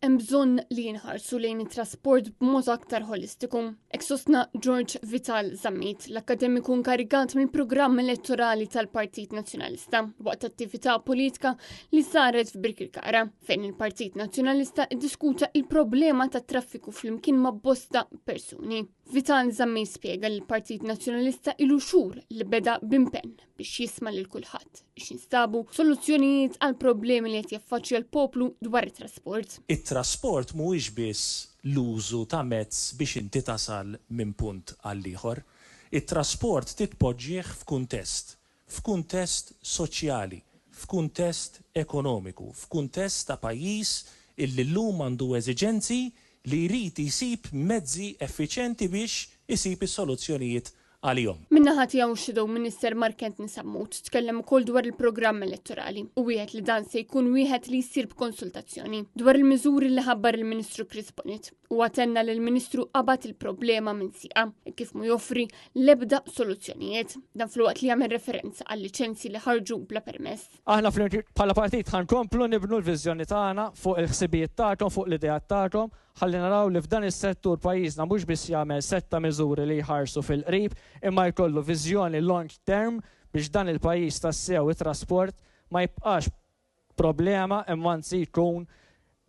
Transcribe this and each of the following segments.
Hemm bżonn li jinħarsu lejn it-trasport b'mod aktar ħolistiku. Hekk sostna George Vital Zammit, l-akkademiku inkarigat mill-programm elettorali tal-Partit Nazzjonalista waqt attività politika li saret f'Birkirkara, fejn il-Partit Nazzjonalista ddiskuta il-problema tat-traffiku flimkien ma' bosta persuni. Vital Zammit spjega li l-Partit Nazzjonalista ilu xhur li beda b'impenn biex jisma' lil kulħadd biex jinstabu soluzzjonijiet għal problemi li qed jaffaċċja l-poplu dwar it-trasport. It-trasport mhuwiex biss l-użu ta' mezz biex inti tasal minn punt għall-ieħor. It-trasport trid tpoġġih f'kuntest, f'kuntest soċjali, f'kuntest ekonomiku, f'kuntest ta' pajjiż illi llum għandu eżiġenzi li jrid jsib mezzi effiċjenti biex isib is-soluzzjonijiet għalihom. Min-naħa tiegħu x-Shadow Minister Mark Anthony Sammut tkellem ukoll dwar il-programm elettorali u wieħed li dan se jkun wieħed li jsir b'konsultazzjoni dwar il-miżuri li ħabbar il-Ministru Chris Bonett u għatenna li l-Ministru qabad il-problema minn sieqa kif mu joffri l-ebda soluzzjonijiet dan filwaqt li jagħmel referenza għal liċenzji li ħarġu bla permess. Aħna bħala partit ħa nkomplu nibnu l-viżjoni tagħna fuq il-ħsibijiet tagħkom, fuq l-ideat tagħkom, ħalli naraw li f'dan is-settur pajjiżna mhux biss jagħmel sett ta' miżuri li jħarsu fil-qrib, imma jkollu viżjoni long term biex dan il-pajjiż tassew it-trasport ma jibqax problema imma anzi jkun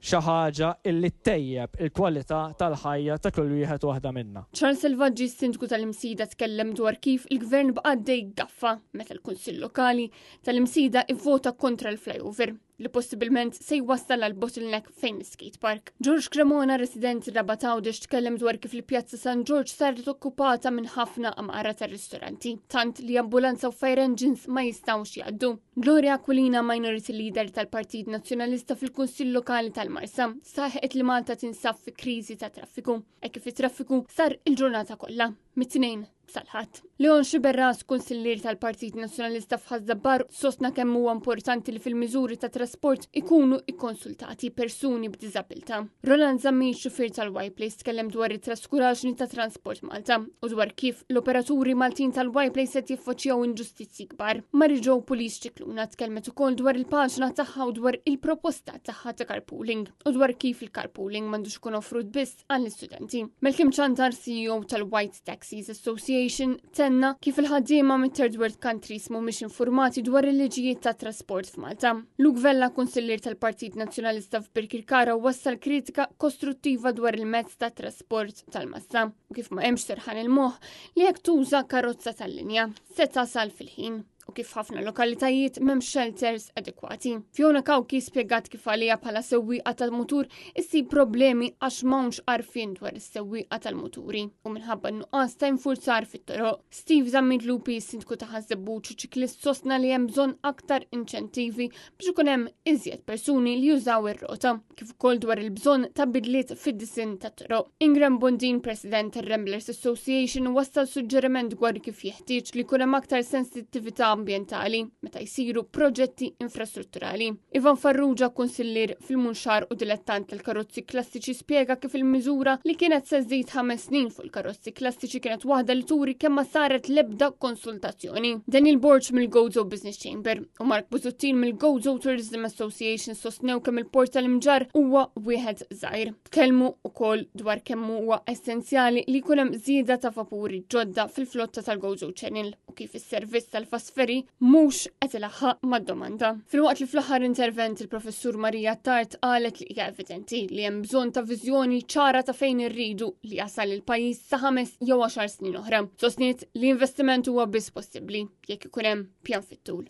xi ħaġa illi ttejjeb il-kwalità tal-ħajja ta' kull wieħed u waħda minna. Charles Selvaggi, Sindku tal-Imsida tkellem dwar kif il-Gvern baqa' għaddej gaffa meta l-Kunsill Lokali tal-Imsida ivvota kontra l-flyover li possibilment se jwassal għal bottleneck fejn l-skate park. George Cremona, resident Rabat Għawdex, tkellem dwar kif il-Pjazza San Ġorġ saret okkupata minn ħafna għamara tar-ristoranti, tant li ambulanza u fire engines ma jistgħux jgħaddu. Gloria Aquilina, Minority Leader tal-Partit Nazzjonalista fil-Kunsill Lokali tal-Marsa, saħqet li Malta tinsab fi kriżi ta' traffiku, hekk kif it-traffiku sar il-ġurnata kollha, mit-Tnejn sal-Ħadd. Leon Sciberras, kunsillier tal-Partit Nazzjonalista f'Ħaż-Żabbar, sostna kemm huwa importanti li fil-miżuri ta' trasport ikunu ikkonsultati persuni b'diżabilità. Roland Zammit, xufier tal-Y-Place, tkellem dwar it-traskuraġni ta' Transport Malta u dwar kif l-operaturi Maltin tal-Y-Place qed jiffaċċjaw inġustizzji kbar. Mary Jo Pulis Scicluna tkellmet ukoll dwar il-paġna tagħha u dwar il-proposta tagħha ta' carpooling u dwar kif il-carpooling m'għandux ikun offrut biss għall-istudenti. Malcolm Ciantar, CEO tal-White Taxis Association, tenna kif il-ħaddiema mit-third world countries mhumiex informati dwar il-liġijiet ta' trasport f'Malta. Luke Vella, kunsillier tal-Partit Nazzjonalista f'Birkirkara, wassal kritika kostruttiva dwar il-mezz ta' trasport tal-massa u kif ma hemmx serħan il-moħħ li jekk tuża karozza tal-linja se tasal fil-ħin u kif ħafna lokalitajiet m'hemm shelters adekwati. Fiona Cauchi spjegat kif għalija bħala sewwieqa tal-mutur issib problemi għax m'hawnx għarfien dwar is-sewwieqa tal-muturi u minħabba n-nuqqas ta' infurzar fit-toroq. Steve Zammit Lupi, sindku ta' Ħaż-Żebbuġ u ċiklist sostna li hemm bżonn aktar inċentivi biex ikun hemm iżjed persuni li jużaw ir-rota, kif ukoll dwar il-bżonn ta' bidliet fid-disinn tat-toroq. Ingram Bondin, President tar-Ramblers Association, wassal suġġeriment dwar kif jeħtieġ li jkun hemm aktar sensittività ambjentali meta jsiru proġetti infrastrutturali. Ivan Farrugia, kunsillier fil-Munxar u dilettant tal-karozzi klassiċi spjega kif il-miżura li kienet se żżid ħames snin fuq il-karozzi klassiċi kienet waħda li turi kemm ma saret l-ebda konsultazzjoni. Daniel Borg mill-Gozo Business Chamber u Mark Busuttil mill-Gozo Tourism Association sostnew kemm il-port tal-Imġarr huwa wieħed żgħir. Tkellmu wkoll dwar kemm huwa essenzjali li jkun hemm żieda ta' vapuri ġodda fil-flotta tal-Gozo Channel u kif is-servizz tal-fast ferry mhux qed ilaħħaq mad-domanda. Filwaqt li fl-aħħar intervent il-Professur Maria Attard qalet li hija evidenti li hemm bżonn ta' viżjoni ċara ta' fejn irridu li jasal il-pajjiż sa ħames jew għaxar snin oħra. Sostniet li investiment huwa biss possibbli jekk ikun hemm pjan fit-tul.